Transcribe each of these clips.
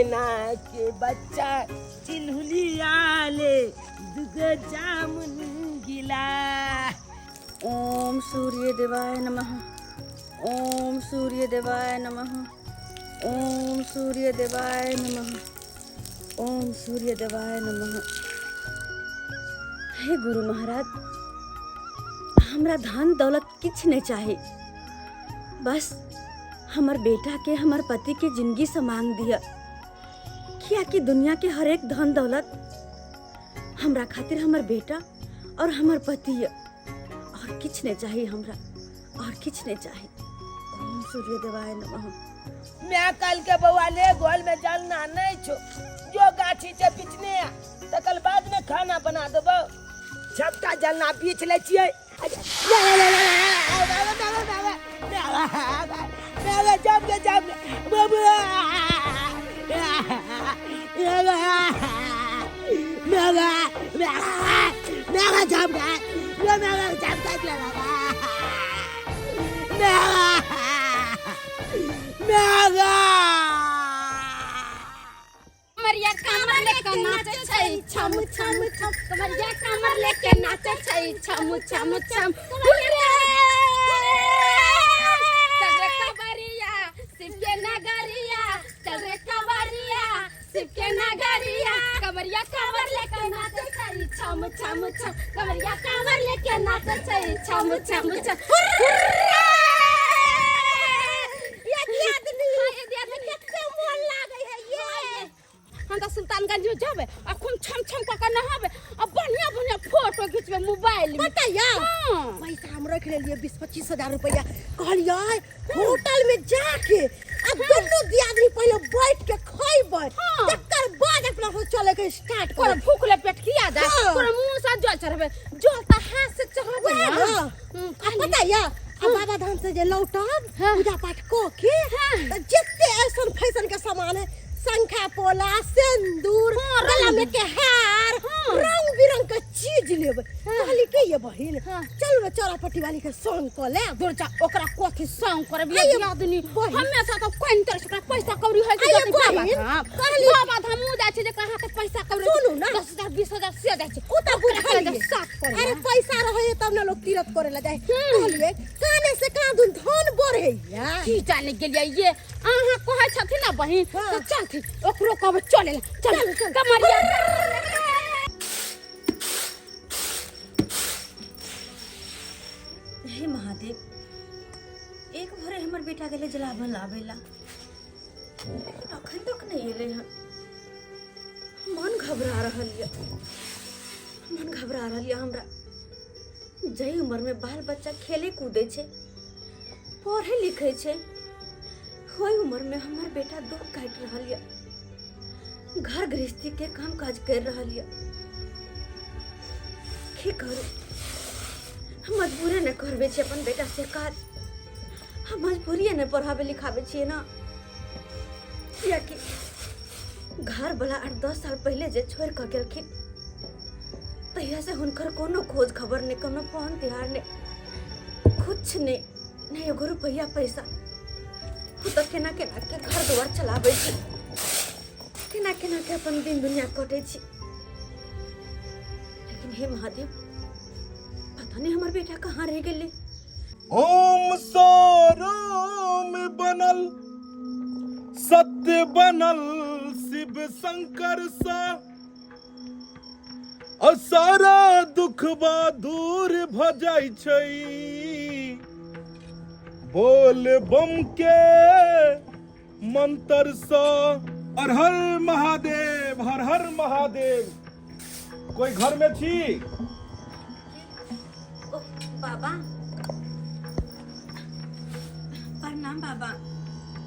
मैना के बच्चा चिन्हुलिया ले दुगो जामुन गिला। ओम सूर्य देवाय नमः, ओम सूर्य देवाय नमः, ओम सूर्य देवाय नमः, ओम सूर्य देवाय नमः। हे गुरु महाराज, हमरा धन दौलत किछु नहीं चाही, बस हमर बेटा के हमर पति के जिंदगी से मांग दिया, कियाकि दुनिया के हर एक धन दौलत हमरा खातिर हमर बेटा और हमर पति है, और किछु नहीं चाहिए हमरा, और किछु नहीं चाहिए। ओम सूर्य देवाय नमः। मैं कल के बउआ ले गोल में जलना नहीं छो, जो गाछी छै बिछने आ, तकर बाद में खाना बना देबो। सबटा जलना बीछ लै छियै। कमरिया कमर लेके नाचे छै छम छम छम, कमरिया कमर लेके नाचे छै छम छम छम। चल रे कवरिया शिव के नगरिया, चल रे कवरिया शिव के नगरिया, कमरिया कमर लेके नाचे छै छम छम छम, कमरिया कमर लेके नाचे छै छम छम छम। ये दियादनी, कते मोन लागै है ये। हम तऽ सुल्तानगंज में जेबै आ खूब छम छम कऽ के नहाबै आ बढ़िया बढ़िया फोटो घिचबै मोबाइल में। पता या हाँ। पैसा हम रख लेलिए 20-25 हजार रुपया, कहलिए होटल में जाके आ दुनू दियादनी पहले बैठ के खइबै, हाँ। तकर बाद अपना सब चले के स्टार्ट कोरा करब। भूख ले पेट किया जाए, हाँ। कोरा मुंह से जल चढ़बै, जल तऽ हाथ से चढ़बै वएह ना। ना। आ पता या आ बाबा धाम से जे लौटब हाँ। पूजा पाठ क के, हाँ। त जते ऐसन फैशन के सामान है, शंखा पोला, सिंदूर, हाँ, गला रंग। में के हार, हाँ। रंग बिरंग के चीज लेबै। हाँ। कहली के ये बहिन, हाँ। चल ना चौरापट्टी वाली के संग क ले। दूर जा, ओकरा कथी संग करब ये आइए, दियादनी? बहिन। हमेशा तो कोइन तरह से ओकरा पैसा कौड़ी होइ छै। आइए, जतै बाबा बहिन, धाम। कहली- बाबा धाम उ जाइ छै जे कहाँ के पैसा कौड़ी सुनू ना। 10,000 20,000 से जाइ छै। उ त ओकरा बुझलिए। कहै छै, साफ कर अरे पैसा रहे है तब ना लोग तीरथ करे ला जाए। हम्म। कहलिए काने से कहाँ दुन धन बढ़े या। की जाने गेलियै ये अहाँ कहै छथिन ना बहिन, हाँ। तऽ चलथिन ओकरो कहबै चले ला, चल चल, चल। कमरिया। हे महादेव, एक भोरे हमर बेटा गेलै जलावन लाबै ला, लेकिन अखन तक नहि एलै हन। मन घबरा रहल यऽ, मन घबरा रहल यऽ हमरा। जाहि उम्रमे बाल बच्चा खेलै कूदै छै, पढ़ै लिखै छै, ओहि उम्रमे हमर बेटा दुख काटि रहल यऽ, घर गृहस्थीके काम काज करि रहल यऽ। की करू, हम मजबूरे नहि करबै छी अपन बेटा से काज, हम मजबूरिए नहि पढ़ाबै लिखाबै छियै ना, कियाकि घरवला 8-10 साल पहिले जे छोड़ि कऽ गेलखिन तहिया से हुनकर कोनो खोज खबर नहि, कोनो फोन तिहार नहि, कुछ नहि, नहि एगो रुपैआ पैसा। ओ तऽ केना केना के घर दुआर चलाबै छी, केना केना के अपन दिन दुनिया कटै छी। लेकिन हे महादेव, पता नहीं हमर बेटा कहाँ रह गेलै। ओम सौराम बनल सत्य बनल शिव शंकर सा, आ सारा दुखबा दूर भ जाइ छै बोल बम के मंत्र सा। हर हर महादेव, हर हर महादेव। कोई घर में छी? ओ बाबा, प्रणाम बाबा।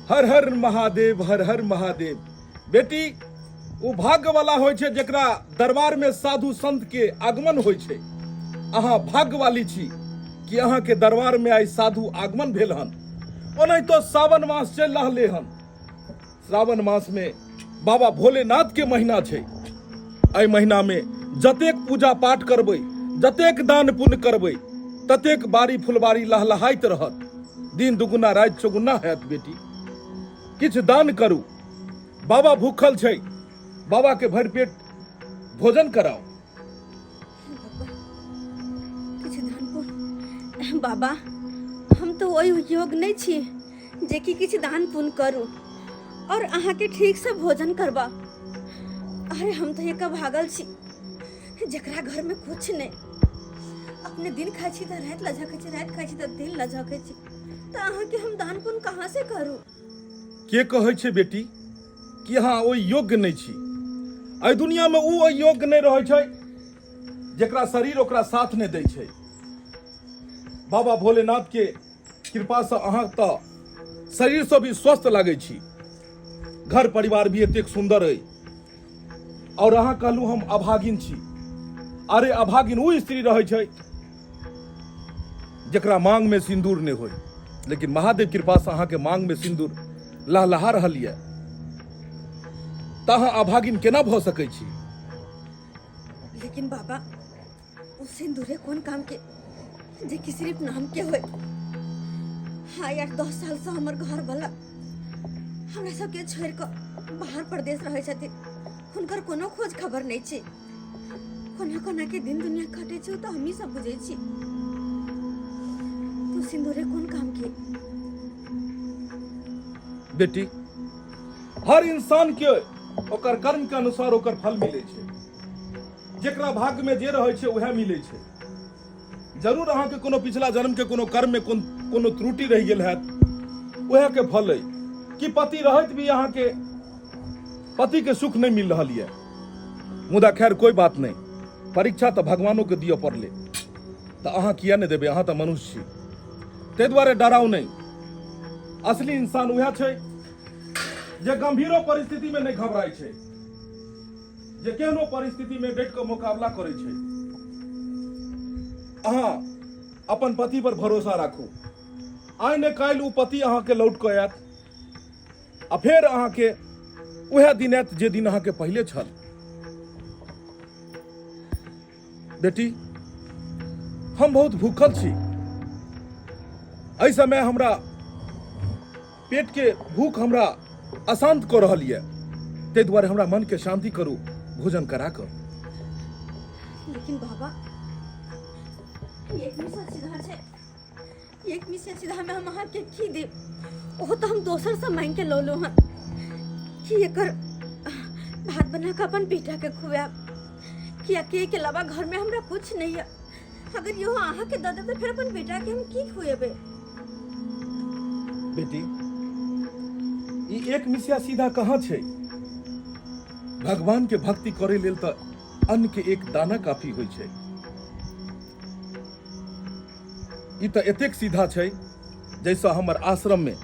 हर हर महादेव, हर हर महादेव। बेटी, ओ भाग्य वाला होइ छै जकरा दरबार में साधु संत के आगमन होइ छै। अहाँ भाग्यवाली छी कि अहाँ के दरबार में आइ साधु आगमन भेल हन। ओनाहितो सावन मास चलि रहले हन। श्रावण मास में बाबा भोलेनाथ के महीना छै। एहि महीना में जतेक पूजा पाठ करबै, जतेक दान पुण्य करबै, ततेक बाड़ी फुलबाड़ी लहलहाइत रहत। दिन दुगुना राति चौगुना हैत। बेटी, किछु दान करू। बाबा भूखल छै, बाबा के भरि पेट भोजन कराउ। किछु दान पुण्य बाबा, हम तऽ ओहि योग्य नहि छी जेकि किछु दान पुण्य करू और अहाँके ठीकसँ भोजन करबा। अरे हम तऽ एक भागल छी जकरा घरमे कुछ नहि, अपने दिन खाइ छी तऽ राति लझकै छी, राति खाइ छी तऽ दिन लझकै छी, तऽ अहाँके हम दान पुण्य कहाँ से करू? के कहै छै बेटी कि अहाँ ओहि योग्य नहि छी? एहि दुनियामे ओ ओहि योग्य नहि रहै छै जकरा शरीर ओकरा साथ नहि दै छै। बाबा भोलेनाथ के कृपासँ अहाँ तऽ शरीरसँ भी स्वस्थ लागै छी, घर परिवार भी एतेक सुन्दर अइ, और अहाँ कहलहुँ हम अभागिन छी। अरे अभागिन ओ स्त्री रहै छै जकरा मांग में सिंदूर नहि होय, लेकिन महादेव कृपासँ अहाँके मांग में सिंदूर लहलहा रहल यऽ, तऽ अहाँ अभागिन केना भऽ सकै छी? लेकिन बाबा, ओ सिंदूरे कोन काम के जे कि सिर्फ नाम के होय। हाँ यार, 10 साल से हमर घर वाला हमरा सबके छोड़ कऽ बाहर प्रदेश रहै छथिन, हुनकर कोनो खोज खबर नहि छै। कोना कोना के दिन दुनिया कटे छै तऽ हमही सब बुझै छी। तू सिंदूरे कोन काम के? बेटी, हर इंसान के ओकर कर्म के अनुसार ओकर फल मिलै छै। जेकरा भाग्य में जे रहै छै उएह मिलै छै। जरूर अहाँके कोनो पिछला जन्म के कोनो कर्म में कोनो त्रुटि रहि गेल हैत, उएह के फल अइ कि पति रहैत भी अहाँके पति के सुख नहि मिल रहल यऽ। मुदा खैर कोई बात नहीं, परीक्षा तऽ भगवानो के दिअ पड़लै, तऽ अहाँ किया नहि देबै? अहाँ तऽ मनुष्य छी। ताहि दुआरे डराउ नहि। असली इंसान उएह छै जे गंभीरो परिस्थिति में नहि घबराइ छै, जे केहनो परिस्थिति में डटि कऽ मोकाबला करै छै। अहाँ अपन पति पर भरोसा राखू, आइ ने काल्हि ओ पति अहाँके लौट कऽ आयत आ फेर अहाँके उएह दिन आयत जे दिन अहाँके पहिले छल। बेटी, हम बहुत भूखल छी। एहि समय हमरा पेट के भूख हमरा अशांत कऽ रहल यऽ, ताहि दुआरे हमरा मन के शांति करू भोजन करा कऽ। लेकिन बाबा, एक मिसल सीधा छै, एक मिसल सीधा में हम अहाँके की देब? ओहो तऽ हम दोसर से मांगि के लौलहुँ हन कि एकर भात बना कऽ अपन बेटा के खुआयब, कियाकि एहिके अलावा घर में हमरा कुछ नहीं है। अगर इहो अहाँके दऽ देब तऽ फेर अपन बेटा के हम की खुएबै? बेटी, ई एक मिसिया सीधा कहाँ छै? भगवान के भक्ति करे लेल तऽ अन्न के एक दाना काफी होइ छै। ई तऽ एतेक सीधा छै जाहिसँ हमर आश्रम में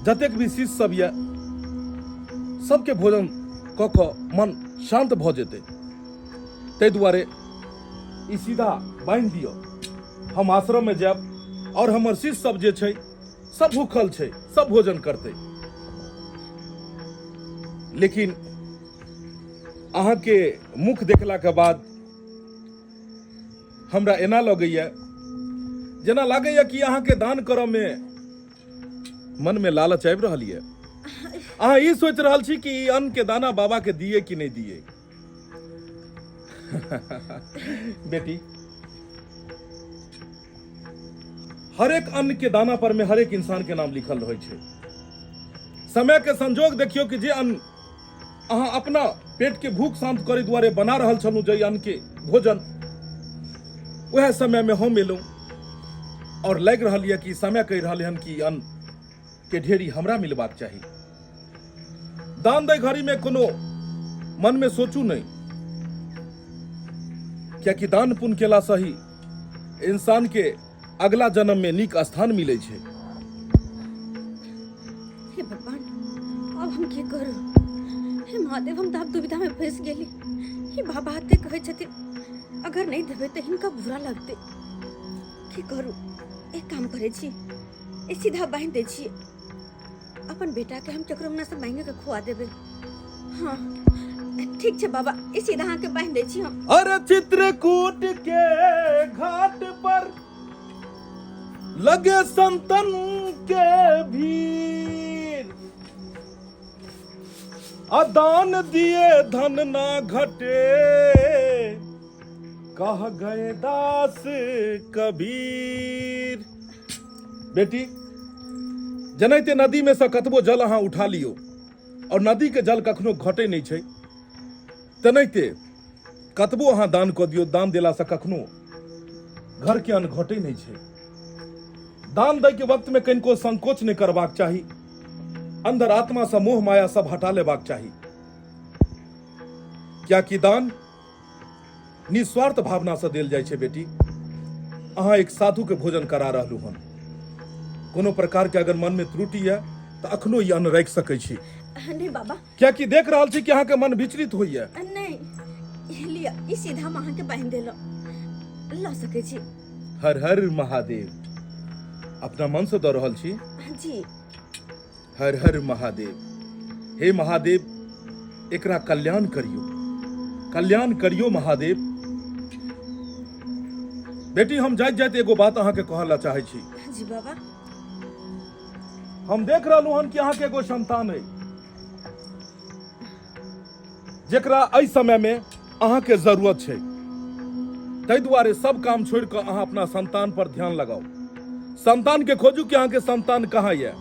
जतेक भी शिष्य सब यऽ सबके भोजन कऽ कऽ मन शांत भऽ जेतै। ताहि दुआरे ई सीधा बान्हि दिअ, हम आश्रम में जायब और हमर शिष्य सब जे छै सब भूखल छै, सब भोजन करतै। लेकिन अहाँके मुख देखला के बाद हमरा एना लगैया जेना लागैया कि अहाँके दान करऽ में मन में लालच आबि रहल यऽ। अहाँ ई सोचि रहल छी कि ई अन्न के दाना बाबा के दिए कि नहि दिए। बेटी, हरेक अन्न के दाना पर में हरेक इंसान के नाम लिखल रहै छै। समय के संजोग देखियौ कि जे अन्न अहाँ अपना पेट के भूख शांत करे दुआरे बना रहल छलहुँ, जाहि अन्न के भोजन, वएह समय में हम एलहुँ और लागि रहल यऽ कि समय कहि रहल हन कि अन्न के ढेरी हमरा मिलबाक चाही। दान दै घड़ी में कोनो मन में सोचू नहीं, कियाकि दान पुण्य केला से ही इंसान के अगला जन्म में नीक स्थान मिले छै। हे भगवान, अब हम की करू? हे महादेव, हम तऽ आब दुविधा में फंस गेली। हे बाबा एते कहै छथिन, अगर नहीं देबै तऽ हिनका बुरा लगतै। की करू? एक काम करै छी, ई सीधा बान्हि दै छियै, अपन बेटा के हम केकरो अंगना से मांगे के खुआ देबै। हाँ ठीक छै बाबा, ई सीधा अहाँके बान्हि दै छी हम। अरे चित्रकूट के घाट पर लगे संतन के भीड़, आ दान दिए धन ना घटे, कह गए दास कबीर। बेटी, जेनाहिते नदी में से कतबो जल अहाँ उठा लियो और नदी के जल कखनो घटे नहीं छै, तेनाहिते कतबो अहाँ दान कऽ दियौ, दान देलासँ कखनो घरके अन्न घटै नहि छै। दान दैके वक्तमे कनिको संकोच नहि करबाक चाही, अंदर आत्मासँ मोह माया सब हटा लेबाक चाही, कियाकि दान निस्वार्थ भावनासँ देल जाइ छै। बेटी, अहाँ एक साधुके भोजन करा रहलहुँ हन, कोनो प्रकारके अगर मनमे त्रुटि यऽ तऽ अखनो ई अन्न राखि सकै छी। नहीं बाबा। कियाकि देख रहल छी कि अहाँके मन विचलित होइए। नहीं, लिअ, ई सीधा हम अहाँके बान्हि देलहुँ, लऽ सकै छी। हर हर महादेव। अपना मन से दऽ रहल छी? जी। हर हर महादेव। हे महादेव, एकरा कल्याण करियो, कल्याण करियो महादेव। बेटी, हम जाइत जाइत एगो बात अहाँके कहऽ ला चाहै छी। जी बाबा। हम देख रहलहुँ हन कि अहाँके एगो संतान अइ जेकरा एहि समय में अहाँके जरूरत छै, ताहि दुआरे सब काम छोड़ि कऽ अहाँ अपना संतान पर ध्यान लगाउ, संतान के खोजू कि अहाँके संतान कहाँ यऽ।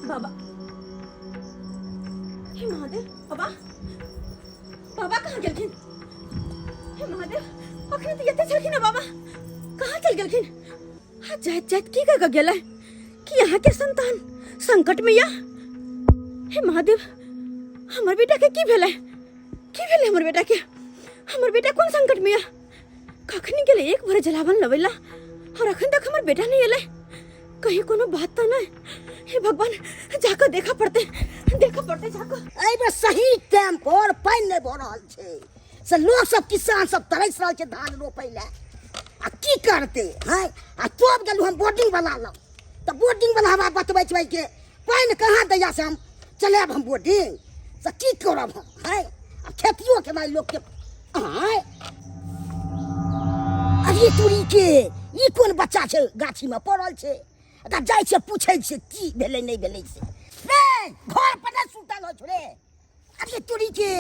बाबा, हे महादेव, बाबा, बाबा कहाँ गेलखिन? हे महादेव, अखन तऽ एते छलखिन बाबा, कहाँ चल गेलखिन? आ जाइत जाइत की कह गेलै कि अहाँ के संतान संकट में या? हे महादेव, हमर बेटा के की भेलै? की भेलै हमर बेटा के? हमर बेटा कोन संकट में या? कखनी गेलै एक भर जलावन लबैला और अखन तक हमर बेटा नहीं एलै, कहीं कोनो बात तो नहीं? हे भगवान, जाकर देखा पड़ते, देखा पड़ते जाकर। एहि बेर सही टाइम पर पानि नहि भऽ रहल छै से लोक सब, किसान सब तरसि रहल छै धान रोपै लए, आ की करतै? हैं, आ तब गेलहुँ हम बोर्डिंग वाला लग, तऽ बोर्डिंग वाला हमरा बतबै छै कि पानि कहाँ दैया से हम चलायब हम बोर्डिंग से की करब हम? हैं, आ खेतियो केनाइ लोकके। आँय, अरे तोरी के, ई कोन बच्चा छै गाछीमे पड़ल छै? एकरा जाइ छै पूछै छै की भेलै नहि भेलै से। रे, घर पर नहि सुतल होइ छौ रे? अरे तोरी के,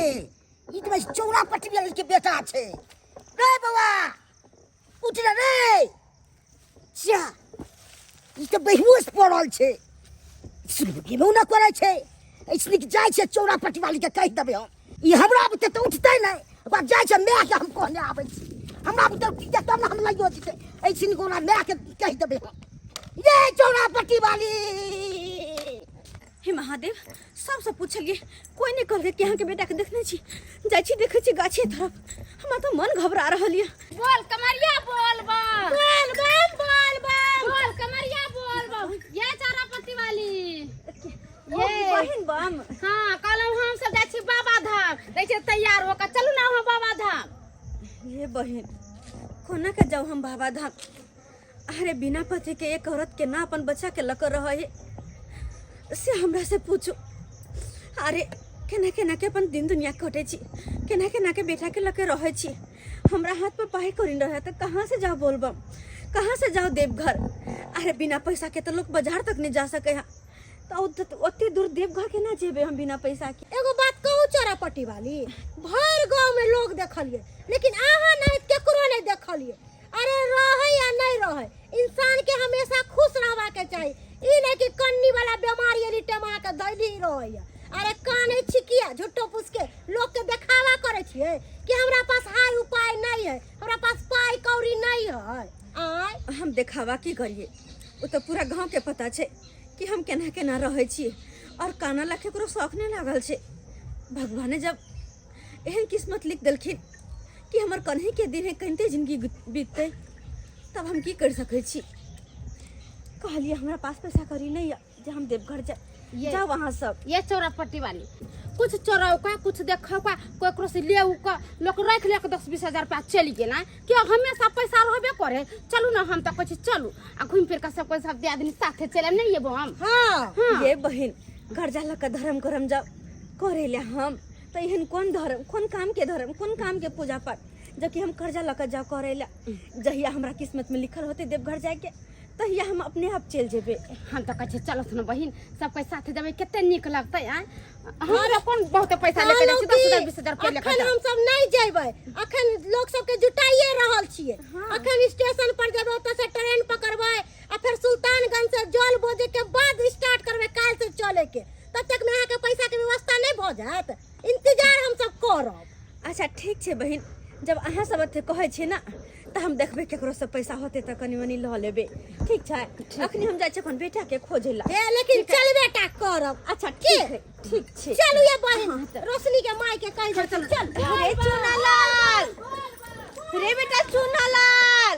ई तऽ चौरा पटवी के बेटा छै। रे बौआ, उठ रे। रे जा, ई तऽ बेहोश पड़ल छै, सुनबो नहि करै छै। ऐसे नीक जाइ छै चौरा पटवाली के कहि देबै हम, ई हमरा बुते तऽ उठतै नहि। ओकरा जाइ छै मायके हम कहने आबै छी, हमरा बुते उठतै तब ने हम लइयो जेतै। ऐसे नीक ओकरा मायके कहि देबै हम। ये चौरा पट्टी वाली। हे महादेव, सबसँ पूछलियै, कोई नहि कहलकै कि अहाँके बेटाके देखने छी। जाइ छी, देखै छी गाछे तरफ, हमरा तऽ मन घबरा रहल यऽ। बोल कमरिया बोल बम, बोल बम, बोल बम, बोल कमरिया बोल बम। ये चारापत्ती वाली। ये बहिन बम। हाँ, कहलहुँ हम सब जाइ छी बाबा धाम, दै छै तैयार होकर चलू ना वहाँ बाबा धाम। ये बहिन, कोना के जाऊ हम बाबा धाम? अरे बिना पति के एक औरत के ना अपन बच्चा के लकर रहे है से हमरा से पूछो। अरे केना केना के अपन दिन दुनिया कटे छी, केना केना के बेटा के लके रहे छी। हमरा हाथ पर पाई करी रहे तो कहाँ से जाओ बोलबम, कहाँ से जाओ देवघर? अरे बिना पैसा के तो लोग बाजार तक नहीं जा सके है, तो ओते दूर देवघर केना जेबे हम बिना पैसा के? एगो बात कहू चौरापट्टी वाली, भरि गाँव में लोग देखलिए लेकिन अहाँ नहीं केकरो नहीं देखलिए। अरे रहे या नहीं रहे, इंसान के हमेशा खुश रहबा के चाही, ई नहीं कि कन्नी वाला बीमारी एली टेमा के धैली रहे। अरे काने छी किया झूठो फूस के लोग के देखावा करे छिए कि हमरा पास हाई उपाय नहीं है, हमरा पास पाई कौड़ी नहीं है? आय हम देखावा की करिए, ओ तो पूरा गांव के पता छै कि हम केना केना रहै छी और काना ला केकरो शौक नहीं लागल छै। भगवाने जब एहन किस्मत लिख देलखिन कि हमर कन्हे के दिन है, कनिते जिंदगी बीतते, तब हम की कर सकै छी? कहलिए हमरा पास पैसा करी नहीं है जे हम देवघर जाए। जाओ वहाँ सब। ये चौरापट्टी वाली कुछ चोराउ का, कुछ देखौ का, केकरो से ले का लोग रख ले के 10-20 हजार रुपया चलि गेल कि हमेशा पैसा रहबे करे। चलू ना, हम तो कहै छी चलू आ घूमि फिर के सब कोई सब दियादनी साथे चले नहीं एबो हम। हाँ। हाँ। ये बहिन, कर्जा लऽ के धर्म करम जाओ करे ले हम तो एहन कोन धर्म, कोन काम के धर्म, कोन काम के पूजा पाठ, जबकि हम कर्जा लऽ के जाओ करे ले। जहिया हमरा किस्मत में लिखल होते देवघर जाए के, तहिया हम अपने आप चलि जेबै। हम तो कहै छी चलत ना बहिन, सब कोई साथे जेबै, कते नीक लगतै। आँय, हमरा कोन बहुते पैसा लेके जाइ छी 10,000 20,000 रुपया लेके अखन हम सब नहीं जेबै, अखन लोग सबके जुटाइए रहल छियै। अखन स्टेशन पर जेबै, ओतऽ से ट्रेन पकड़बै आ फेर सुल्तानगंज से जल बोझे के बाद स्टार्ट करबै काल्हि से चले के। तब तक में अहाँके पैसा के व्यवस्था नहीं भऽ जायत, इंतजार हम सब करब। अच्छा ठीक छै बहिन, जब अहाँ सब एते कहै छियै ने तऽ हम देखबै केकरो से पैसा होतै तऽ कनि मनि लऽ लेबै। ठीक छै, अखनी हम जाइ छी अपन बेटा के खोजै ला। हे लेकिन चलबे टा करब। अच्छा ठीक है, ठीक छै, चलू ये बहिन। रोशनी के माय के कहि देथिन। चल रे चुनालाल, रे बेटा चुनालाल।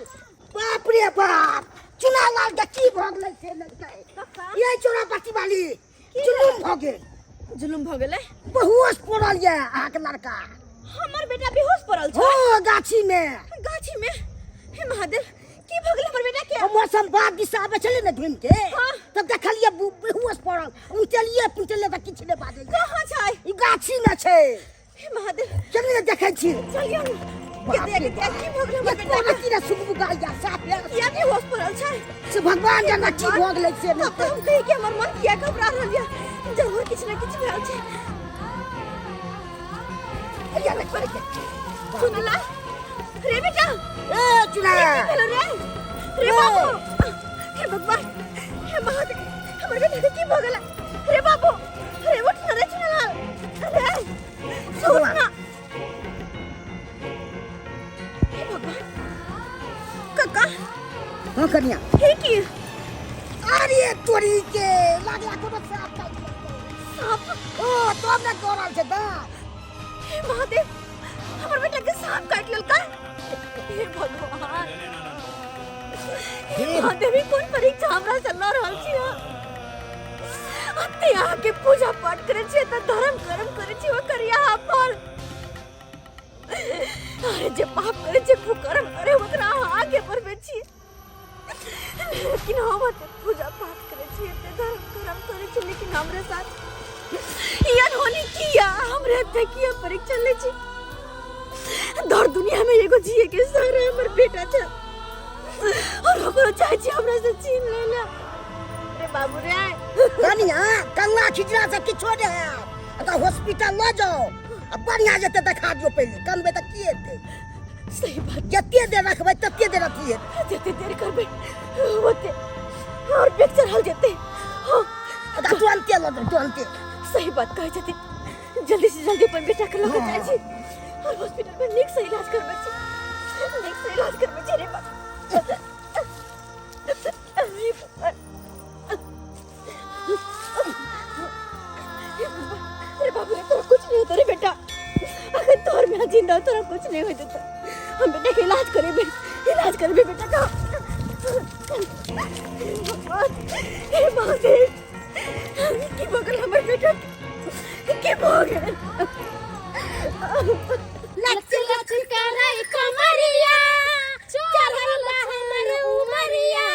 बाप रे बाप, चुनालाल के की भऽ गेलै से नहि ये चोरा पट्टी वाली जुलुम भऽ गेल। जुलुम भऽ गेलै, बेहोश पड़ल ये अहाँके लड़का। हमर बेटा बेहोश पड़ल छै? हो, गाछी में। गाछी में? हे महादेव, की भऽ गेलै हमर बेटा के? मौसम बाद दिशा आबै छलै ने घुमि के। हाँ। तब देखलियै बेहोश पड़ल, उचलियै पुचलियै तऽ किछु नहि बाजै। कहाँ छै? ई गाछी में छै। हे महादेव, चलिए ने देखै छी। चलियौ ने। के बाप देख रे के की भऽ गेलै हमर बेटा कोनो के? की ने सुगबुगाइ या साफ या किया बेहोश पड़ल छै? से भगवान जाने की भऽ गेलै से तब तऽ हम कही कि हमर मन किया घबरा रहल यऽ, जरूर किछु ने किछु भेल छै। सुनला रे बेटा? ए चुना, की भेलो रे? रे बाबू, हे भगवान, हे महादेव, हमर बेटा के की भऽ गेलै? रे बाबू, रे उठ ना रे चुनालाल, रे सुन ना। हे भगवान, काका। हाँ कनिया। हे की? अरे तोरी के लागला कोनो साप काटि लेलकै। सांप? ओ तब ने गरल छै दाँत। हे महादेव, हमर बेटा के सांप काटि लेलकै। हे भगवान, हे महादेव, ई कोन परीक्षा हमरा से लऽ रहल छी अहाँ? अते अहाँके पूजा पाठ करै छियै तऽ धर्म कर्म करै छी ओकर यहाँ फल। अरे जे पाप करै छै, कुकर्म करे, ओकरा अहाँ आगे बढ़बै छी। लेकिन हम एते पूजा पाठ करै छी, एते धर्म कर्म करै छी, लेकिन हमरे साथ ई अनहोनी किया? हमरे एते किया परीक्षा लै छी? दर दुनिया में एगो जिए के सहारा हमर बेटा छै और ओकरो चाहे छी हमरा से छीन लेला। रे बाबू रे। कनिया, कन्ना खिचड़ा से किछो नहि हैत, एतऽ हॉस्पिटल लऽ जाओ आ बढ़िया जेतै देखा दियौ। पहिले कनबै तऽ की हेतै? सही बात। जते देर रखबै तते देर अथी हेतै। जते देर करबै ओते और बेग चढ़ल जेतै। हाँ। एकरा तुरन्ते लऽ जाउ, तुरन्ते। सही बात कहै छथिन, जल्दी से जल्दी अपन बेटा के लऽ के जाइ छी और हॉस्पिटल में नीक से इलाज करबै छी, नीक से इलाज करबै छी। रे बाप रे बाप, अरे बाबू रे, तोरा कुछ नहीं होता रे बेटा, अगर तोहर में जिंदा हो, तोरा कुछ नहीं होता। हम बेटा के इलाज करेबे, इलाज करेबे बेटा का। भगवान, हे महादेव, की भऽ गेल हमर बेटा के? की भऽ गेल? लच लच करै कमरिया, चढ़ल बा हमर उमरिया,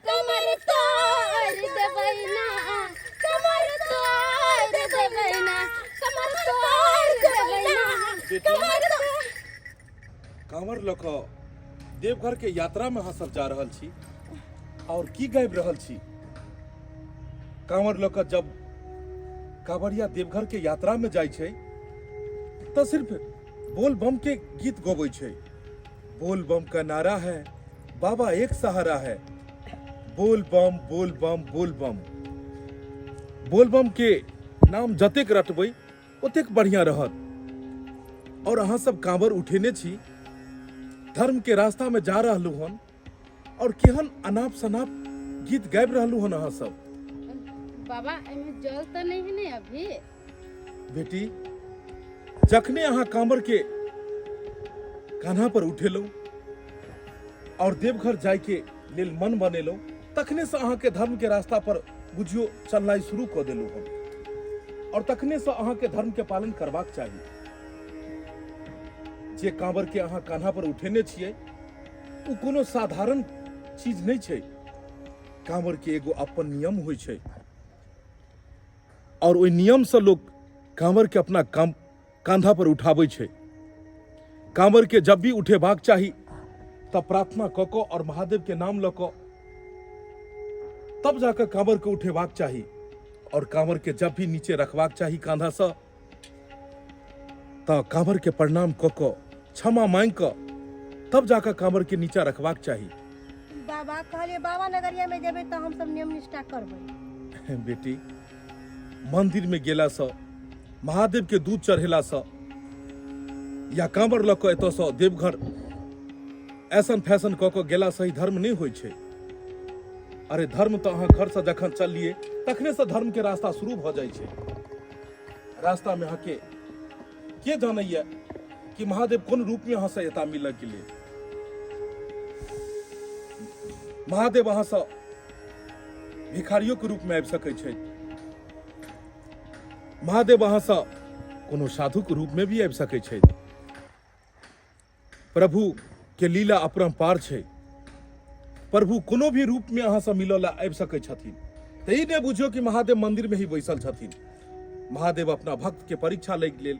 कमर तोड़ देबै ना, कमर तोड़ देबै ना, कमर तोड़ देबै ना, कमर तोड़। कांवर लऽ कऽ देवघर के यात्रा में अहाँ सब जा रहल छी और की गाबि रहल छी? कांवर लऽ कऽ जब कांवरिया देवघर के यात्रा में जाइ छै तऽ सिर्फ बोल बम के गीत गबै छै। बोल बम का नारा है, बाबा एक सहारा है, बोल बम बोल बम बोल बम। बोल बम के नाम जतेक रटबै ओतेक बढ़िया रहत। और अहाँ सब कांवर उठेने छी, धर्म के रास्ता में जा रहलू हन और केहन अनाप शनाप गीत गाबि रहलू हन अहाँ सब। बाबा, एहिमे जल तऽ नहीं है ने अभी? बेटी, जखने अहाँ कांवर के कान्हा पर उठेलहुँ और देवघर जाय के लेल मन बनेलहुँ, तखने से अहाँ के धर्म के रास्ता पर बुझियो चलनाइ शुरू कऽ देलहुँ हम और तखने से अहाँ के धर्म के पालन करबाक चाही। जे कांवर के अहाँ कान्हा पर उठेने छियै ओ कोनो साधारण चीज नहि छै। कांवर के एगो अपन नियम होइ छै और ओहि नियम से लोग कांवर के अपना काम कांधा पर उठाबै छै। कांवर के जब भी उठेबाक चाही तब प्रार्थना कऽ कऽ और महादेव के नाम लऽ कऽ तब जाकऽ कांवर के उठेबाक चाही। और कांवर के जब भी नीचे रखबाक चाही कांधासँ तऽ कांवर के प्रणाम कऽ कऽ क्षमा मांगि कऽ तब जाकऽ कांवर के नीचा रखबाक चाही। बाबा कहलिए बाबा नगरिया में जेबै तऽ हमसब नियम निष्ठा करबै। बेटी, मंदिर में गेलासँ, महादेव के दूध चढ़ेलासँ या कांवर लऽ कऽ एतऽसँ देवघर ऐसन फैशन कऽ कऽ गेलासँ ही धर्म नहि होइ छै। अरे धर्म तऽ अहाँ घरसँ जखन चललियै तखनेसँ धर्मके रास्ता शुरू भऽ जाइ छै। रास्तामे अहाँके के जानैया कि महादेव कोन रूपमे अहाँसँ एता मिलऽके लेल। महादेव अहाँसँ भिखारियोके रूपमे आबि सकै छथि, महादेव अहाँसँ कोनो साधुके रूपमे भी आबि सकै छथि। प्रभु के लीला अपरम्पार छै। प्रभु कोनो भी रूप में अहाँ से मिलऽ ला आबि सकै छथिन। तऽ ई नहि बुझियौ कि महादेव मंदिर में ही बैसल छथिन। महादेव अपना भक्त के परीक्षा लै के लेल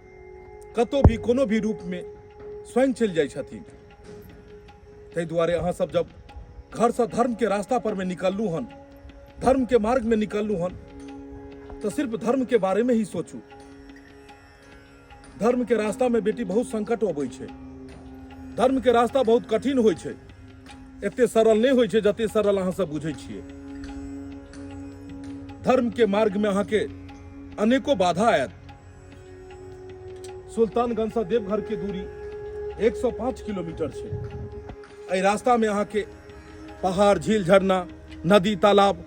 कतौ भी कोनो भी रूप में स्वयं चलि जाइ छथिन। ताहि दुआरे अहाँ सब जब घर से धर्म के रास्ता पर में निकललू हन, धर्म के मार्ग में निकललू हन, तो सिर्फ धर्म के बारे में ही सोचू। धर्म के रास्ता में बेटी बहुत संकट अबै छै, धर्म के रास्ता बहुत कठिन होइ छै, एते सरल नहि होइ छै जते सरल अहाँ सब बुझै छियै। धर्म के मार्ग में अहाँ के अनेको बाधा आयत। सुल्तानगंज से देवघर के दूरी 105 किलोमीटर छै। एहि रास्ता में अहाँ के पहाड़, झील, झरना, नदी, तालाब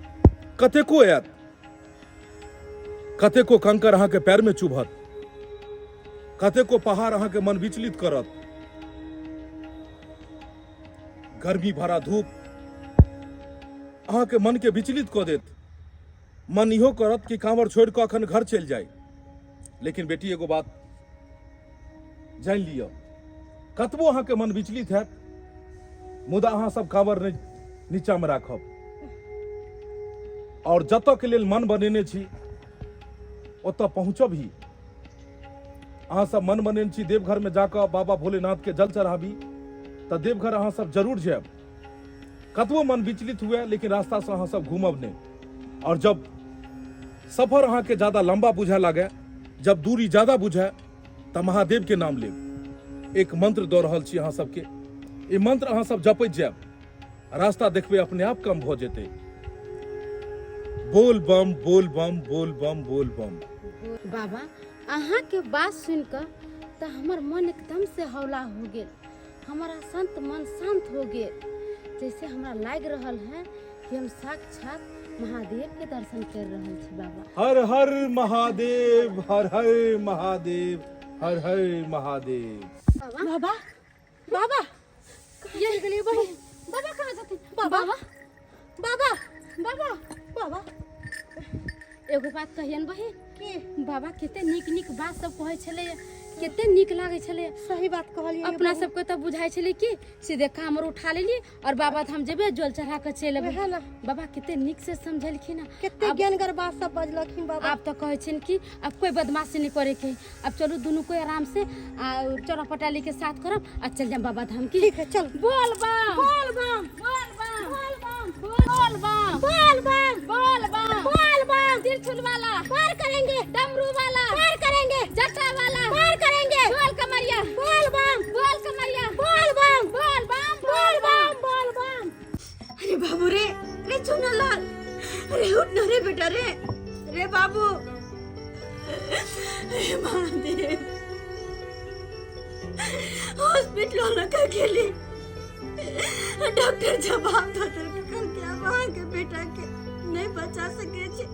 कतेको आयत। कतेको कंकर अहाँके पैरमे चुभत, कतेको पहाड़ अहाँके मन विचलित करत, गर्मी भरा धूप अहाँके मनके विचलित कऽ देत। मन इहो करत कि कांवर छोड़ि कऽ अखन घर चलि जाय। लेकिन बेटी एगो बात जानि लिअ, कतबो अहाँके मन विचलित हैत मुदा अहाँ सब कांवर नहि नीचामे राखब। और जतऽ के लेल मन बनेने छी ओतऽ पहुँचब ही। अहाँ सब मन बनेने छी देवघर में जाकऽ बाबा भोलेनाथ के जल चढ़ाबी, तऽ देवघर अहाँ सब जरूर जायब। कतबो मन विचलित हुए लेकिन रास्ता से अहाँ सब घूमब नहीं। और जब सफर अहाँ के ज्यादा लंबा बुझाए लागे, जब दूरी ज्यादा बुझाए, तऽ महादेव के नाम लेब। एक मंत्र दऽ रहल छी अहाँ सबके, ई मंत्र अहाँ सब जपैत जायब, रास्ता देखबै अपने आप कम भऽ जेतै। बोल बम बोल बम बोल बम बोल बम। बाबा अहाँके बात सुनि कऽ तऽ हमर मन एकदम से हौला हो गेल, हमारा संत मन शांत हो गेल। जैसे हमरा लागि रहल है कि हम साक्षात महादेव के दर्शन कर रहल छी बाबा। हर हर महादेव, हर हर महादेव, हर हर महादेव। बाबा बाबा बाबा कहाँ चलि गेलियै बहिन? बाबा कहाँ छथिन? बाबा बाबा बाबा बाबा बाबा एगो बात कहियन बहिन। की? बाबा कते नीक नीक बात सब कहै छलै, कते नीक लागै छलै। सही बात कहलियै। अपना सबके तऽ बुझाइ छलै कि सीधे कामर उठा लेली और बाबा धाम जेबै, जल चढ़ा के चलि एबै। वएह ने। बाबा कते नीक से समझेलखिन। कते ज्ञानगर बात सब बजलखिन बाबा। आब तऽ कहै छियनि कि अब कोई बदमाशी नहीं करे के, अब चलू दुनू कोई आराम से आ चोरा पटाली के साथ करब आ चल जाम बाबा धाम की। ठीक है चल। बोल बम बोल बम बोल बम बोल बम बोल बम बोल बम बोल बम बोल बम। तिरछुल वाला पार करेंगे, डमरू वाला पार करेंगे, जटा वाला पार करेंगे। बोल कमरिया बोल बम बोल कमरिया बोल बम बोल बम बोल बम बोल बम। अरे बाबू रे, रे चुनालाल, अरे उठ ना रे बेटा रे, रे बाबू। अरे महादेव, हॉस्पिटल लगा गेली, डॉक्टर जवाब दऽ देलकै कि आब अहाँके बेटा के नहीं बचा सकै छी।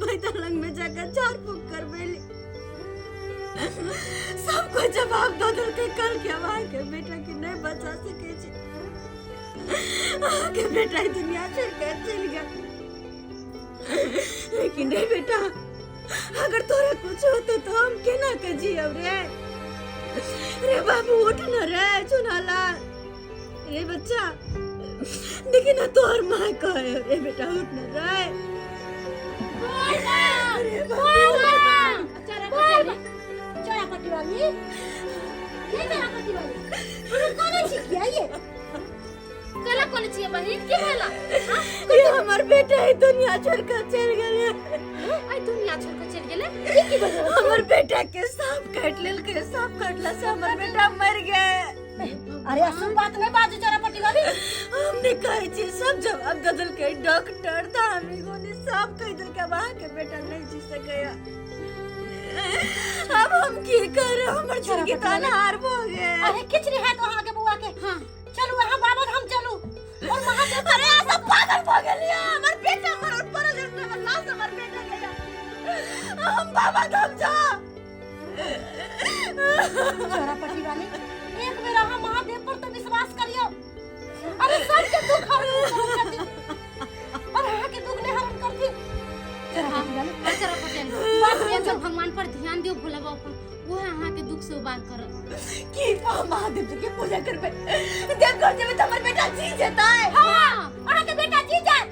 पैदा लग में जाकर झाड़ फूक करबेली, सबको जवाब दऽ देलकै कल के आब अहाँके बेटा के नहीं बचा सकै छी। अहाँके बेटा ई दुनिया छोड़ि कऽ चलि गेल। लेकिन रे बेटा, अगर तोरा कुछ होते तो हम केना के जियब रे? रे बाबू उठ न रे चुनालाल, रे बच्चा देखी ना तोहर माँ कहे रे बेटा उठ न रे। अरे बाबू चोरा पट्टी वाली, ये चोरा पट्टी वाली हम कोने छी किया ये कला कोने छियै बहिन? की भेला? ये हमर बेटा ई दुनिया छोड़ के चलि गेलै। आई दुनिया छोड़ के चलि गेलै? हमर बेटा के सांप काटि लेलकै, सांप काटला से हमर बेटा मरि गेल। अरे अशुभ बात नहीं बाजू चोरापट्टी वाली। हम नहीं कहै छी, सब जवाब दऽ देलकै डॉक्टर धामी गोनी सब कहि देलकै अब अहाँके बेटा नहीं जी सकैया। अब हम की करब, हमर जिंदगी तऽ अन्हार भऽ गेल। अरे किछु नहीं हैत अहाँके बौआ के। हाँ। चलू अहाँ बाबा धाम चलू। और महादेव अरे अहाँ सब पागल भऽ गेलियै, हमर बेटा मरल पड़ल है, हमर लाश हमर बेटा के या। हम बाबा धाम जा। चोरापट्टी वाली एक बेर अहाँ महादेव पर तो विश्वास करियो। अरे सबके दुख हरण करै छथिन और अहाँके दुख नहि हरण करथिन। चोरापट्टी वाली हाँ, चोरापट्टी वाली। एक बेर भगवान पर ध्यान दियौ, भोला बाबा पर, वो अहाँके दुख से उबार करत। की महादेव जी के पूजा करबै, देवघर जेबै तऽ हमर बेटा जी जेतै? हाँ, अहाँके बेटा जी जायत।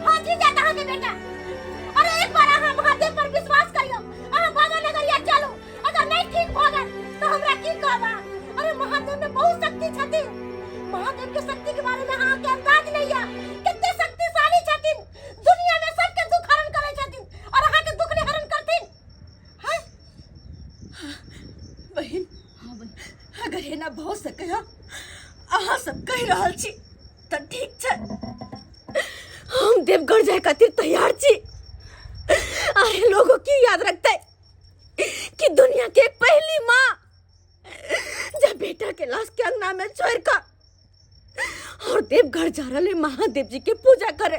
हाँ जी जायत अहाँके बेटा। अरे एक बार अहाँ महादेव पर विश्वास करियो, अहाँ बाबा नगरिया चलू। अगर नहीं ठीक भऽ गेल तऽ हमरा की कहब अहाँ? अरे महादेव में बहुत शक्ति छथिन। महादेव के शक्ति के बारे में अहाँके अंदाज नहीं है, कते शक्तिशाली छथिन। दुनिया में सबके दुख हरण करै छथिन और अहाँके दुख नहीं हरण करथिन। हाँ? बहिन, हाँ बहिन, अगर एना भऽ सकैया अहाँ सब कहि रहल छी तऽ ठीक छै, हम देवघर जाय खातिर तैयार छी। अरे लोगों की याद रखते कि दुनिया के पहली माँ जब बेटा के लाश के अंगना में छोड़ कर और देवघर जा रहे महादेव जी के पूजा करे,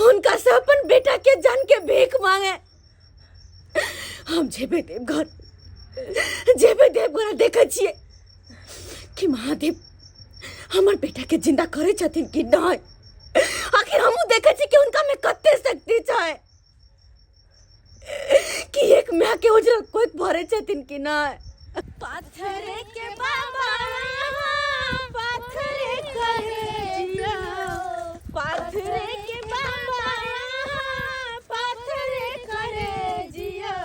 उनका से अपन बेटा के जान के भीख मांगे। हम जेबे देवघर, जेबे देवघर, देखे छियै कि महादेव हमर बेटा के जिंदा करे छथिन कि नहीं। आखिर हमहूँ देखे छी कि उनका में कते शक्ति छै कि एक माय के उजरल कोई भरे छथिन कि नहीं। पाथर के बाबा पाथर करे जिया, पाथर के बाबा पाथर करे जिया,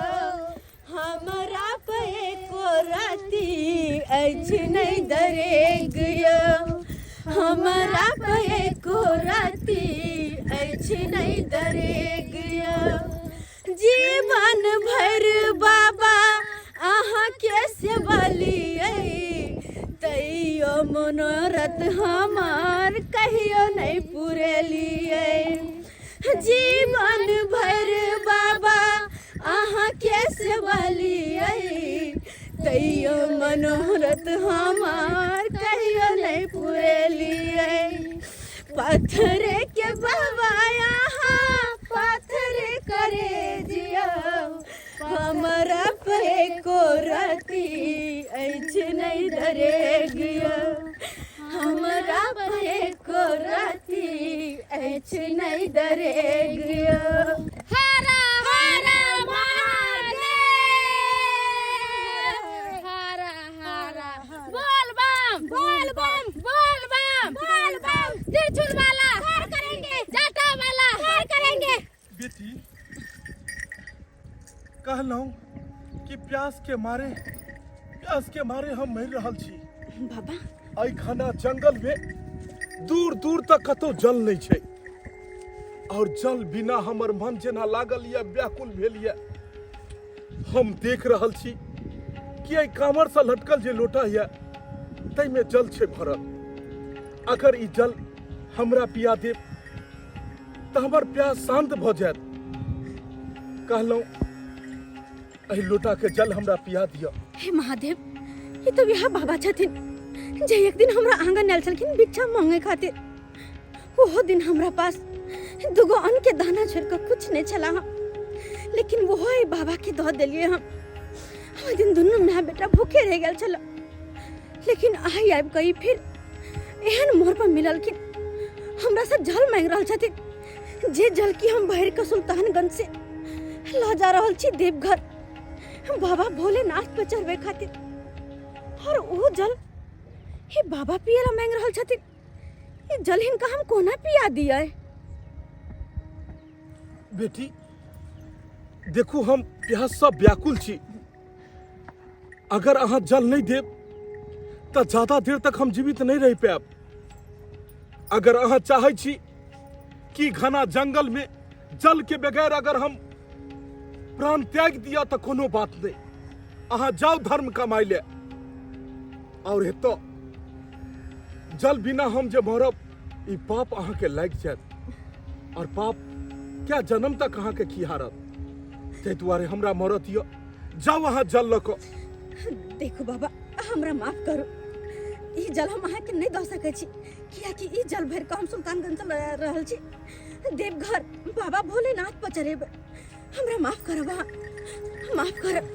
हमरा पे एको राति अछि नहीं दरेग यौ, हमरा पे एको राति अछि नहीं दरेग यौ। जीवन भरि बाबा अहाँके सेवा लियै, तैयो मनोरथ हमार कहियो नहीं पुरेलियै। जीवन भरि बाबा अहाँके सेवा लियै, तैयो मनोरथ हमार कहियो नहीं पुरेलियै। पत्थर के बाबा यहाँ पाथर करे जिया, हमरा पे एको राति अछि नहीं दरेग यौ, हमरा पे एको राति अछि नहीं दरेग यौ। हर हर महादेव, हर हर बोल बम, बोल बम, बोल बम, बोल बम। त्रिशूल वाला पार करेंगे, जाटा वाला पार करेंगे। बेटी कहलहुँ कि प्यास के मारे, प्यास के मारे हम मरि रहल छी। बाबा एहि घना जंगल में दूर दूर तक कतौ जल नहीं छै और जल बिना हमर मन जेना लागल यऽ, व्याकुल भेल यऽ। हम देख रहल छी कि एहि कामर से लटकल जे लोटा यऽ ताहिमे जल छै भरल। अगर ई जल हमरा पिया देब तऽ हमर प्यास शांत भऽ जायत। कहलहुँ एहि लोटा के जल हमरा पिया दिअ। हे महादेव, ई तऽ वएह बाबा छथिन जे एक दिन हमरा आंगन आयल छलखिन भिक्षा मांगे खातिर। ओहो दिन हमरा पास दूगो अन्न के दाना छोड़ कऽ कुछ नहीं छला, लेकिन ओहो एहि बाबा के दऽ देलियै हम। ओहि दिन दुनू माय बेटा भूखे रहि गेल छल, लेकिन आइ आबि कऽ ई फिर एहन मोड़ पर मिललखिन, हमरा से जल मांगि रहल छथिन, जे जल की हम भरि कऽ सुल्तानगंज से लऽ जा रहल छी देवघर बाबा भोलेनाथ पर चढ़बै खातिर, और ओ जल हे बाबा पिए ला मांगि रहल छथिन। ई जल हिनका हम कोना पिया दियै? बेटी देखू, हम प्यास सँ व्याकुल छी। अगर अहाँ जल नहीं देब तऽ ज्यादा देर तक हम जीवित नहीं रह पायब। अगर अहाँ चाहै छी कि घना जंगल में जल के बगैर अगर हम प्राण त्याग दिया तो कोनो बात नहीं, अहाँ जाओ धर्म कमाई ले, और एतऽ जल बिना हम जे मरब ई पाप अहाँ के लागि जायत, और पाप क्या जन्म तक अहाँ के खिहारत। ताहि दुआरे हमरा मरत यऽ, जाओ अहाँ जल लऽ कऽ। देखू बाबा, हमरा माफ करू, ई जल हम अहाँके नहि दऽ सकै छी, कियाकि ई जल भरि कऽ हम सुल्तानगंज से लऽ रहल छी देवघर बाबा भोलेनाथ पर चढ़ेबै। हमरा माफ करब, अहाँ माफ करब।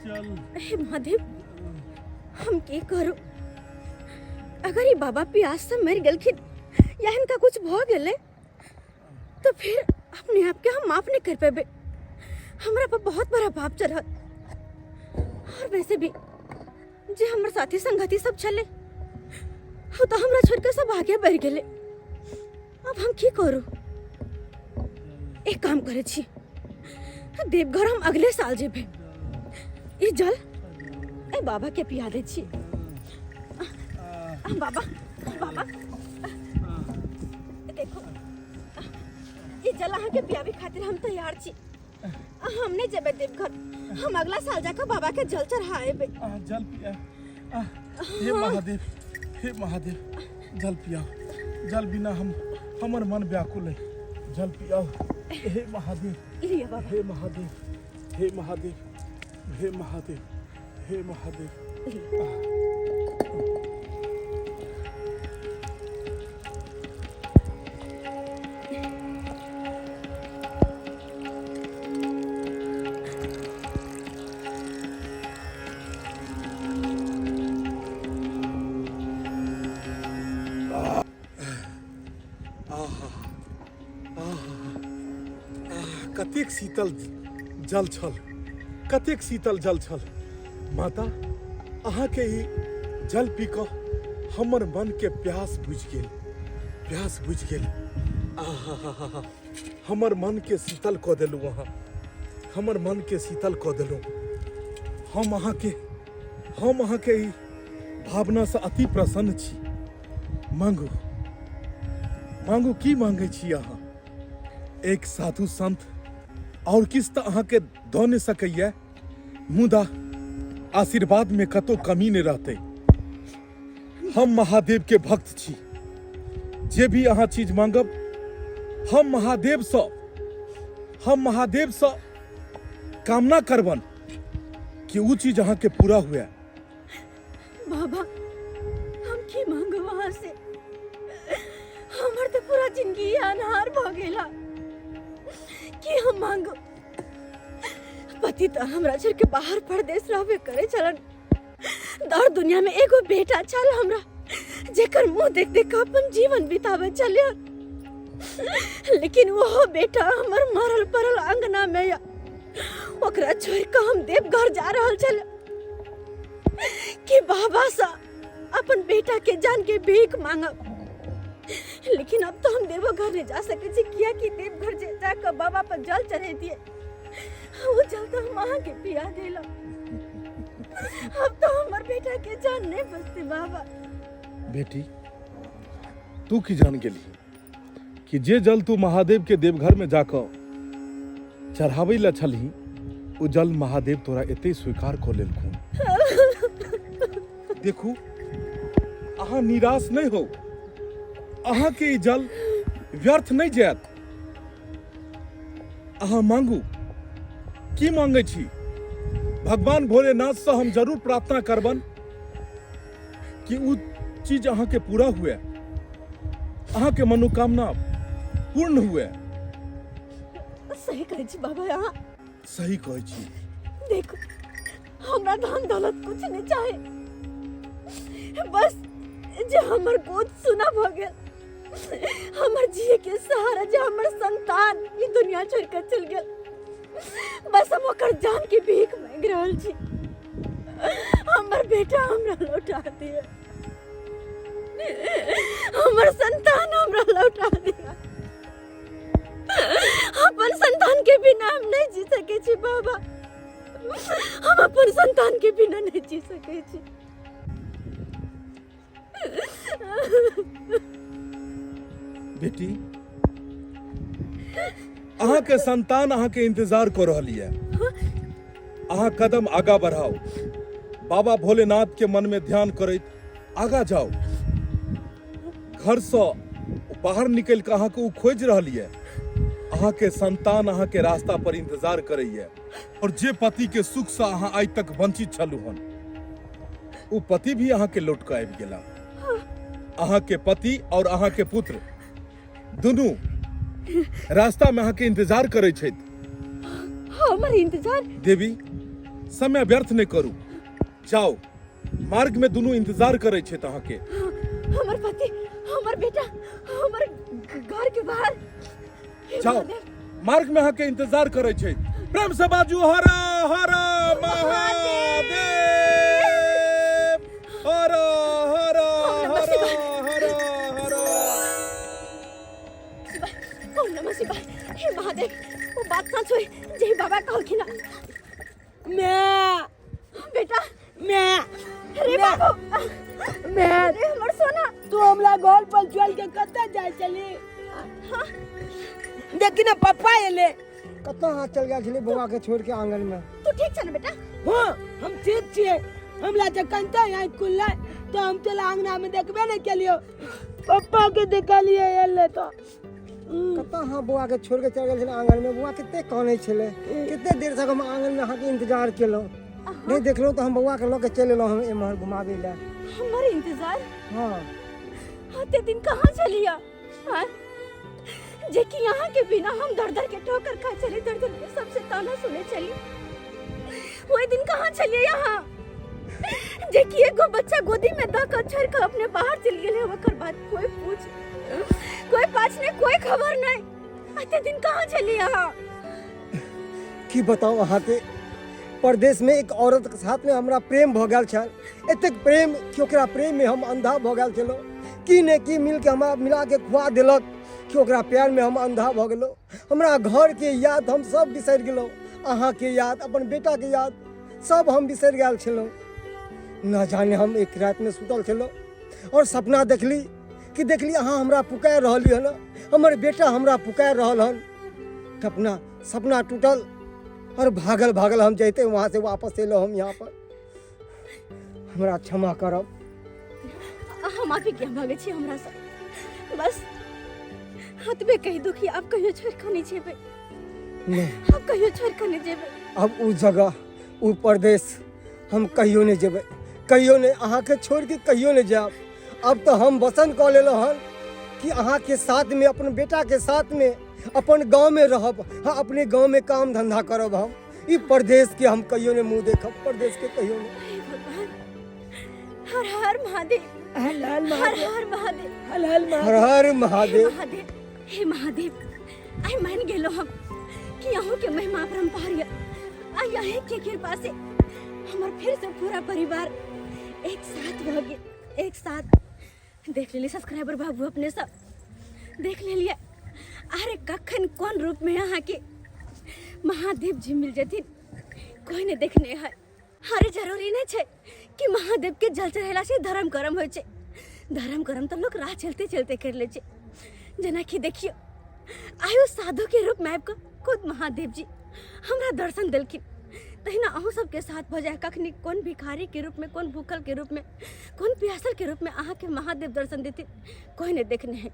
जल। हे महादेव, हम की करू? अगर ई बाबा प्यास से मरि गेलखिन या हिनका कुछ भऽ गेलै तो फिर अपने आप के हम माफ नहीं कर पेबे, हमरा पर बहुत बड़ा पाप चढ़त। और वैसे भी जे हमर साथी संगति सब छले वो तो हमरा छोड़ के सब आगे बढ़ गेले। अब हम की करू? एक काम करे छी, देवघर हम अगले साल जेबे, ई जल ए बाबा के पिया दे छी। बाबा, बाबा देखो, ई जल अहाँ के पियाबे खातिर हम तैयार छी। हम नहीं जेबे देवघर, हम अगला साल जाकर बाबा के जल चढ़ाएबे। जल पिया। हे महादेव, हे महादेव, जल पियाओ, जल बिना हम हमर मन व्याकुल है, जल पियाओ हे महादेव। लिया बाबा। हे महादेव, हे महादेव, हे महादेव, हे महादेव। आहा आहा आह, कतेक शीतल जल छल, कतेक शीतल जल छल। माता, अहाँके ई जल पी कऽ हमर मन के प्यास बुझि गेल, प्यास बुझि गेल। आहा, हमर मन के शीतल कऽ देलहुँ अहाँ, हमर मन के शीतल कऽ देलहुँ। हम अहाँके ई भावनासँ अति प्रसन्न छी। मांगू, मांगू, की मांगै छी अहाँ? एक साधु संत और किछु तऽ अहाँके दऽ नहि सकैया, मुदा आशीर्वाद में कतौ कमी नहि रहतै। हम महादेव के भक्त छी, जे भी अहाँ चीज मांगब हम महादेव से कामना करबन कि उ चीज अहाँ के पूरा हुए। बाबा, हम की मांगब अहाँ से? हमर तो पूरा जिंदगी अनहार भ गेला, की हम मांगब? पति तो हमरा छोड़ के बाहर परदेश रहबे करे छलन, दर दुनिया में एगो बेटा छल हमरा, जेकर मुंह देख देख के अपन जीवन बितावे छलियै, लेकिन वो बेटा हमर मरल परल अंगना में या ओकरा छोड़ के हम देवघर जा रहल छल कि बाबा सा अपन बेटा के जान के भीख मांगब। लेकिन अब तो हम देवघर नहीं जा सके छी, किया कि देवघर जे जाकर बाबा पर जल चढ़े दिए, वो जल तो हम अहाँ के पिया देला। अब तो हमर बेटा के जान नहीं बचते बाबा। बेटी, तू की जान गेली कि जे जल तू महादेव के देवघर में जाकर चढ़ाबै ला छलही, ओ जल महादेव तोरा एते स्वीकार कऽ लेलखुन। देखू, अहाँ निराश नहीं हो, अहाँ के ई जल व्यर्थ नहीं जायत। अहाँ मांगू, की मांगे छी? भगवान भोलेनाथ से हम जरूर प्रार्थना करबन कि उ चीज अहाँ के पूरा हुए, अहाँ के मनोकामना पूर्ण हुए। सही कहै छी बाबा अहाँ। सही कहै छी। देखो, हमरा धन दौलत कुछ नहीं चाहे, बस जे हमर गोद सुना भ गेल, हमर जिए के सहारा जे हमर संतान ई दुनिया छोड़ के चल गेल, बस हम ओकर जान के भीख मांगि रहल छी, हमर बेटा हमरा लौटा दिअ, हमर संतान हमरा लौटा दिअ। अपन संतान के बिना हम नहीं जी सके छी बाबा, हम अपन संतान के बिना नहीं जी सके छी। बेटी, अहाँके संतान अहाँके इंतजार कऽ रहल यऽ। अहाँ कदम आगा बढ़ाउ, बाबा भोलेनाथ के मन में ध्यान करैत आगा जाउ। घर से बाहर निकल के अहाँके ओ खोजि रहल यऽ। अहाँके संतान अहाँके रास्ता पर इंतजार करैया और जे पति के सुख से अहाँ आइ तक वंचित छलू हन, ओ पति भी अहाँके लौट के आबि गेला। अहाँके पति और अहाँके पुत्र दुनू रास्ता में अहाँके इंतजार करै छथि। हमर इंतजार? देवी, समय व्यर्थ नहीं करू, जाओ, मार्ग में दुनू इंतजार करै छथि अहाँके। हमर पति, हमर बेटा, हमर घर के बाहर। हे जाओ, महादेव। मार्ग में अहाँके इंतजार करै छै। प्रेम से बाजू हर हर महादेव, हर हर हर हर हर। ओम नमः शिवाय। हे महादेव, वो बात सच होई जे बाबा कहलखिन। मैं बेटा, मैं अरे बाबू, मैं अरे हमर सोना, तू हमरा घर पर चल के कतऽ जाय चली? देखी ना, पप्पा एले। कतऽ अहाँ चल गेल छलियै बौआ के छोड़ के आंगन में? तू ठीक छ ना बेटा? हाँ, हम ठीक छियै। हमरा जखन तऽ आँखि खुललै तऽ हम तोला अंगना में देखबे नहि केलियौ, पप्पा के देखलियै एले तऽ। कतऽ अहाँ बौआ के छोड़ के चल गेल छलियै आंगन में? बौआ कते कानै छलै, कते देर तक हम आंगन में अहाँके इंतजार केलहुँ, नहि देखलहुँ तऽ हम बौआ के लऽ के चलि एलहुँ हम एम्हर घुमाबै लए। हमर इंतजार? हाँ। अते दिन कहाँ चलिया? हाँ? जे कि यहाँ के बिना हम दर दर के ठोकर खा चली, दर दर के सबसे ताना सुने चली, वही दिन कहाँ चलिए यहाँ जे कि एगो बच्चा गोदी में द कर छोड़ के अपने बाहर चल गेले, ओकर बाद कोई पूछ कोई पाछ नहीं, कोई खबर नहीं। अते दिन कहाँ चली यहाँ? की बताऊँ अहाँके, परदेश में एक औरत के साथ में हमरा प्रेम भऽ गेल छल, एतेक प्रेम कि ओकरा प्रेम में हम अंधा भऽ गेल छलहुँ। की ने की मिल के हमरा मिला के खुआ देलक कि ओकरा प्यार में हम अंधा भऽ गेलहुँ। हमरा घर के याद हम सब बिसरि गेलहुँ, अहाँके याद, अपन बेटा के याद सब हम बिसरि गेल छलहुँ। न जाने हम एक रात में सुतल छलहुँ और सपना देखली कि देखली अहाँ हमरा पुकारि रहली हन, हमर बेटा हमरा पुकारि रहल हन। अपना सपना टूटल और भागल भागल हम जैते वहाँ से वापस एलहुँ हम यहाँ पर। हमरा क्षमा करब। अहाँ माफी किया मांगे छी हमरा से? बस हतबे कहि दुखी, आब कहियो छोड़ कऽ नहि जेबै। नहीं, आब कहियो छोड़ कऽ नहि जेबै। अब उ जगह, उ परदेश हम कहियो नहीं जेबै, कहियो नहीं, अहाँके छोड़ के कहियो नहीं जायब। अब तो हम वचन कऽ लेलहुँ हन कि अहाँके साथ में, अपन बेटा के साथ में अपन गाँव में रहब। हाँ, अपने गाँव में काम धंधा करब हम। ई परदेश के हम कहियो नहीं मुँह देखब, परदेश के कहियो नहीं। हे भगवान, हर हर महादेव, हर हर हर महादेव, हर महादेव, हर हर महादेव, हर हर महादेव। हे महादेव, हे महादेव, आई मान गेलो हम कि अहूँ के महिमा अपरंपार है। आई अहीं के कृपा से हमर फिर से पूरा परिवार एक साथ भऽ गेल, एक साथ। देख लेलिए सब्सक्राइबर बाबू, अपने सब देख लेलिए। अरे कखन कोन रूप में अहाँ के महादेव जी मिल जथिन कोई नहीं देखने है। अरे जरूरी नहीं छे कि महादेव के जल चढ़ेला से धर्म कर्म होइ छे। धर्म कर्म तो लोग राह चलते चलते कर ले छे। जेना कि देखियो, आयो साधु के रूप में आबि कऽ खुद महादेव जी हमरा दर्शन देलखिन, तहिना अहूँ सबके साथ भऽ जाय। कखनी कोन भिखारी के रूप में, कोन भूखल के रूप में, कोन प्यासल के रूप में अहाँके महादेव दर्शन देथिन, कोई नहीं देखने है।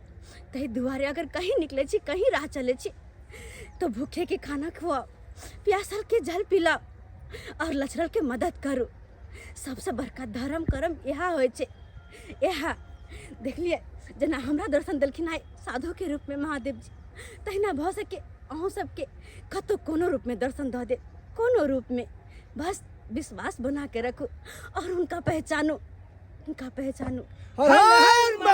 ताहि दुआरे अगर कहीं निकले छी, कहीं राह चले छी, तो भूखे के खाना खुआओ, प्यासल के जल पिलाओ और लचरल के मदद करू। सबसे बड़का धर्म कर्म इएह होइ छै। इएह देखलिए जेना हमरा दर्शन देलखिन आइ साधु के रूप में महादेव जी, तहिना भऽ सके अहूँ सबके कतौ कोनो रूप में दर्शन दऽ दे, कोनो रूप में। बस विश्वास बना के रखू और उनका पहचानू, उनका पहचानू। हर हर।